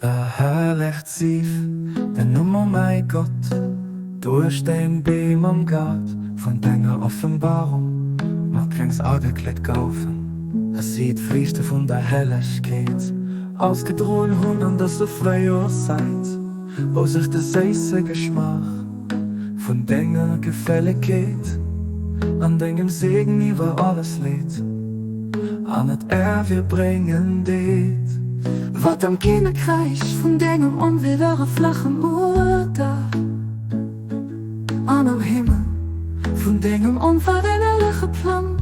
Verherrlecht sief den Numm, o mäi Gott, duerch deng Beem am Gaart vun denger Offenbarung mat Gréngs agekleet goufen, dass si d'Friichte vun der Hellegkeet ausgedroen hunn an dëser Fréijoerszäit, wou sech de séisse Geschmaach vun denger Gefällegkeet an dengem Segen iwwer alles leet an et ervirbréngen deet. Wat am Kinnekräich vun dengem onwiddereflechem Uerter an am Himmel vun dengem onverännerleche Plang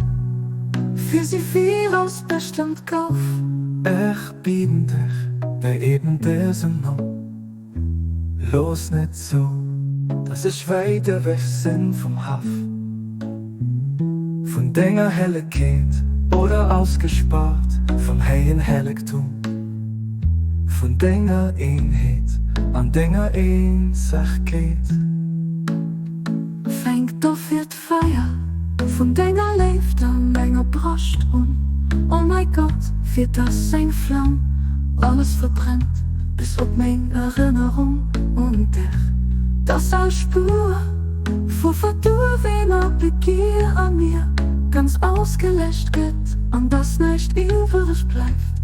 fir si viraus bestëmmt gouf. Ech bieden dech bei eben dësem Numm. Looss net zou, dass ech wäit ewech sinn vum Haff vun denger Hellegkeet oder ausgespaart vum héijen Hellegtum vun denger Eenheet an denger Eenzegkeet. Fänk dofir d'Feier vun denger Léift a menger Broscht un, o mäi Gott, fir dass seng Flam alles verbrennt, bis op meng Erënnerung un dech, dass all Spuer vu verduerwener Begier a mir ganz ausgeläscht gëtt an dass näischt iwwereg bleift,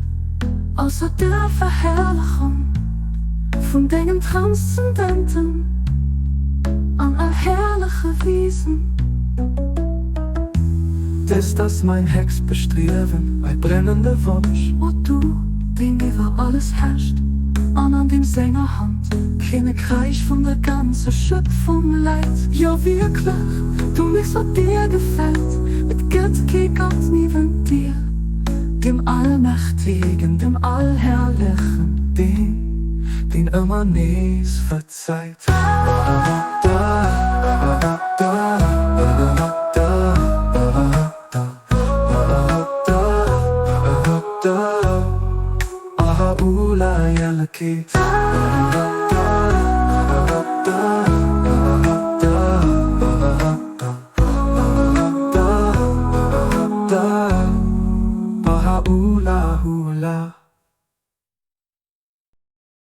ausser der Verherrlechung vun dengem transzendenten an allherrleche Wiesen. Dëst ass mäin héchst Bestriewen, mäi brennende Wonsch. O du, deen iwwer alles herrscht an an deem senger Hand d'Kinnekräich vun der ganzer Schöpfung läit, jo wierklech, du méchs wat dir gefält, et gëtt kee Gott niewent dir. Dem Allmächtigen, dem Allherrlechen, deen, deen ëmmer nees verzeit.